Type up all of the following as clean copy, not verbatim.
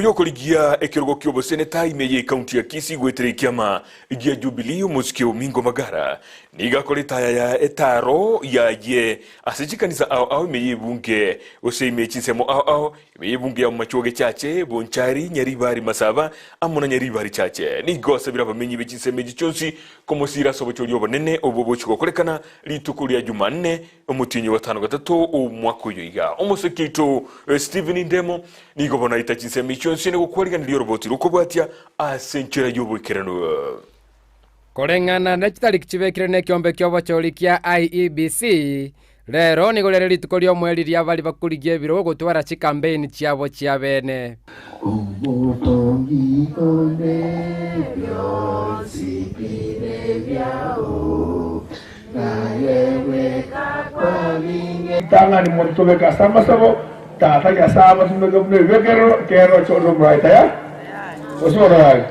Oyokorigia ekerogo ki'oboseneta ime y'ecounty ya Kisii goetera ekiama gia Jubilee omosike Omingo Magara nigo akora etaya ya etaro yaye ase chikanisa ao ao ime y'ebunge gose ime chinsemo ao ao ime y'ebunge ya Bomachoge Chache, Bonchari, Nyaribari Masaba amo na Nyaribari Chache. Nigo asabire abamenyi be chinsemo echi chionsi komosiira ase obochori obonene obwo bochia gokorekana rituko ria Jumanne Omotienyi o gatano gatato omwaka oyo iga, omoseke oito Stephen Ndemo nigo bono aita chinsemo echio chionsi na gokwariganiria oroboti rw'okobwatia ase enchera y'oboikeranu. Koreng'ana ne chitariki chibekire nekeombe ki'obochori kia IEBC, rero nigo riare rituko ri'omoerio riria baria bakorigia ebirogo gotwara chikampeini chiabo chiabene. Obotongi bonde bionsi bire biao, naye bweka kwaringe. Ritang'ani monto tobeke ase amasabo, Tata Nyasae abatumeke buna ebibekerero, ekiagera ochorire omorai tayari, gose orare.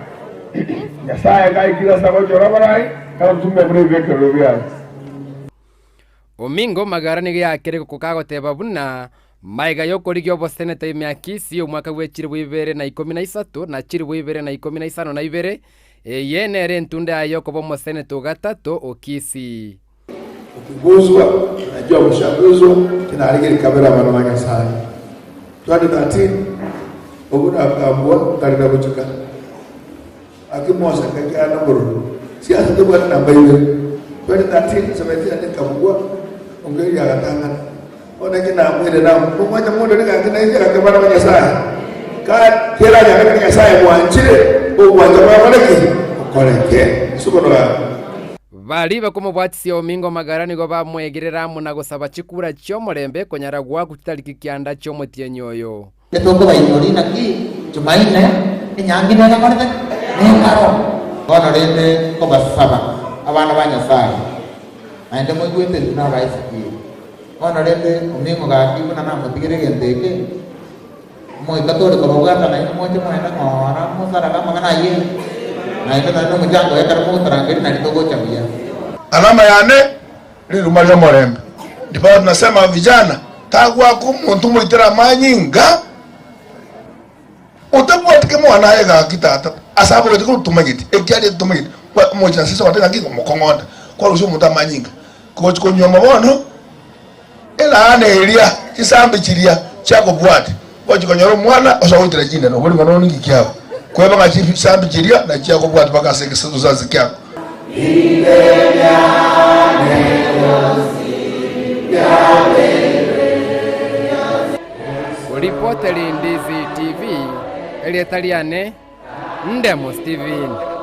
Nyasae gaikire ase agochora abarai, tagotumia buna ebibekerero biaye. Omingo Magara nigo yaakire gokogoteba buna Magega y'okorigia oboseneta ime ya Kisii omwaka bwe chilifu ibere na ikomi na isato na chilifu ibere na ikomi na isano na ibere, eye nere entunda yaye y'okoba omoseneta o gatato o Kisii. Ukiguzwa, najua ushaguzwa, kinarigeri kabere abana ba Nyasaye. 2013 obwo nakambua nkarenda gochika akimosa nkaikera nomororo siasa tobwate namba ibere 2013 sebeti yane nkabugwa ongeria agatang'ana Bono eki namoire namomwancha monto nigo gaki nainche gaki abana ba Nyasae. Ka keranyare Nyasae bwanchire, ogwancha kwaye kore ki? Gokoreke. Ase obono gaki. Baria bakomobwatisia omingo magara nigo bamwegerera amo na gosaba chikura chi'omorembe konyara goakwa chitariki kianda chi'omotienyi oyo. Titokobainyoria naki Jumaine enyangi negakorete nekaro. Bono rende nkobasaba, abana ba Nyasae, naende moigwete intwe nabaesekiire. Bono rende oming'o gaki buna namotigere egento eke, omoika tore kobabwata nainwe moche moende ng'ora mosarage amang'ana ayio, naende nonye nomochango oye ekero mogotorangeria nari togocha buya. Alama yane Riruma ri'omorembe. Ndipo tunasema vijana, tagwaka omonto omoitere amanyinga, otabwati kemwana aye gaki tata, ase abogete korwa tomanyeti, ekiaria titomanyeti, omochie na sese ogoteba ng'aki mokong'onta, kwarusia omonto amanyinga, kogochia konyuoma bono, elaana eria, chisambe chiria chiakobwate, gochia konyora omwana ase ogoitera chindeno, obori ng'a nono ninki kiabo, kweba ng'a chisambe chiria nachiakobwate mpaka ase egesasu kiabo. Koripoteri Ndizi TV, erieta riane Ndemo Steven.